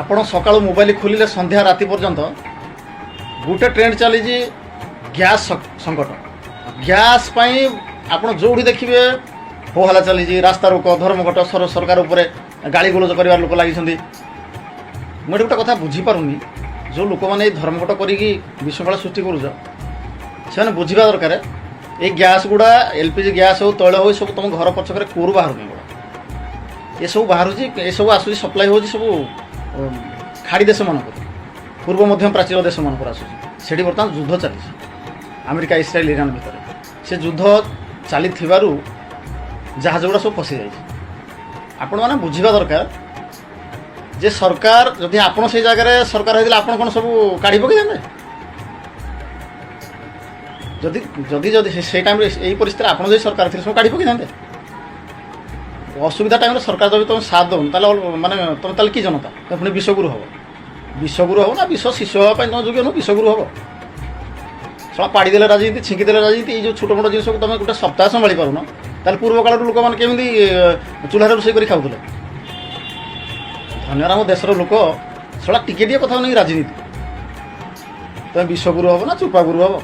ଆପଣ ସକାଳୁ ମୋବାଇଲ ଖୋଲିଲେ ସନ୍ଧ୍ୟା ରାତି ପର୍ଯ୍ୟନ୍ତ ଗୋଟେ ଟ୍ରେଣ୍ଡ ଚାଲିଛି, ଗ୍ୟାସ୍ ସଙ୍କଟ। ଗ୍ୟାସ୍ ପାଇଁ ଆପଣ ଯେଉଁଠି ଦେଖିବେ ହୋହାଲା ଚାଲିଛି, ରାସ୍ତା ରୋକ, ଧର୍ମଘଟ, ସରକାର ଉପରେ ଗାଳି ଗୁଲଜ କରିବାର ଲୋକ ଲାଗିଛନ୍ତି। ମୁଁ ଏଠି ଗୋଟେ କଥା ବୁଝିପାରୁନି, ଯେଉଁ ଲୋକମାନେ ଏଇ ଧର୍ମଘଟ କରିକି ବିଶୃଙ୍ଖଳା ସୃଷ୍ଟି କରୁଛ, ସେମାନେ ବୁଝିବା ଦରକାର, ଏଇ ଗ୍ୟାସ୍ ଗୁଡ଼ା, ଏଲ୍ପିଜି ଗ୍ୟାସ୍ ହଉ, ତୈଳ ହଉ, ସବୁ ତୁମ ଘର ପଛକରେ କୂଅରୁ ବାହାରୁନି। ଏଗୁଡ଼ା ଏସବୁ ବାହାରୁଛି, ଏସବୁ ଆସୁଛି, ସପ୍ଲାଇ ହେଉଛି ସବୁ ଖାଡ଼ି ଦେଶମାନଙ୍କରୁ, ପୂର୍ବ ମଧ୍ୟ ପ୍ରାଚୀର ଦେଶମାନଙ୍କରୁ ଆସୁଛି। ସେଠି ବର୍ତ୍ତମାନ ଯୁଦ୍ଧ ଚାଲିଛି ଆମେରିକା, ଇସ୍ରାଏଲ, ଇରାନ ଭିତରେ। ସେ ଯୁଦ୍ଧ ଚାଲିଥିବାରୁ ଜାହାଜ ଗୁଡ଼ା ସବୁ ଫସିଯାଇଛି। ଆପଣମାନେ ବୁଝିବା ଦରକାର ଯେ ସରକାର, ଯଦି ଆପଣ ସେଇ ଜାଗାରେ ସରକାର ହେଇଥିଲେ, ଆପଣ କ'ଣ ସବୁ କାଢ଼ି ପକେଇଥାନ୍ତେ? ଯଦି ଯଦି ଯଦି ସେଇ ଟାଇମ୍ରେ, ଏଇ ପରିସ୍ଥିତିରେ ଆପଣ ଯଦି ସରକାର ଥିଲେ, ସବୁ କାଢ଼ି ପକେଇଥାନ୍ତେ? ଅସୁବିଧା ଟାଇମ୍ରେ ସରକାର ଯଦି ତୁମେ ସାଥ ଦେଉନି, ତାହେଲେ ମାନେ ତୁମେ ତାହେଲେ କି ଜନତା? ତମେ ପୁଣି ବିଶ୍ୱଗୁରୁ ହେବ? ବିଶ୍ୱଗୁରୁ ହେବ ନା ବିଶ୍ୱ ଶିଷ୍ୟ ହେବା ପାଇଁ ତୁମ ଯୋଗ୍ୟ ନୁହଁ? ବିଶ୍ୱଗୁରୁ ହେବ? ଶଳା, ପାଡ଼ି ଦେଲେ ରାଜନୀତି, ଛିଙ୍କି ଦେଲେ ରାଜନୀତି। ଏଇ ଯେଉଁ ଛୋଟ ମୋଟ ଜିନିଷକୁ ତୁମେ ଗୋଟେ ସପ୍ତାହ ସମ୍ଭାଳି ପାରୁନ, ତାହେଲେ ପୂର୍ବ କାଳରୁ ଲୋକମାନେ କେମିତି ଚୁଲାରେ ରୋଷେଇ କରି ଖାଉଥିଲେ? ଧନ୍ୟର ଆମ ଦେଶର ଲୋକ। ଶଳା, ଟିକେ ଟିକେ କଥା ନେଇକି ରାଜନୀତି। ତୁମେ ବିଶ୍ୱଗୁରୁ ହେବ ନା ଚୁପା ଗୁରୁ ହେବ?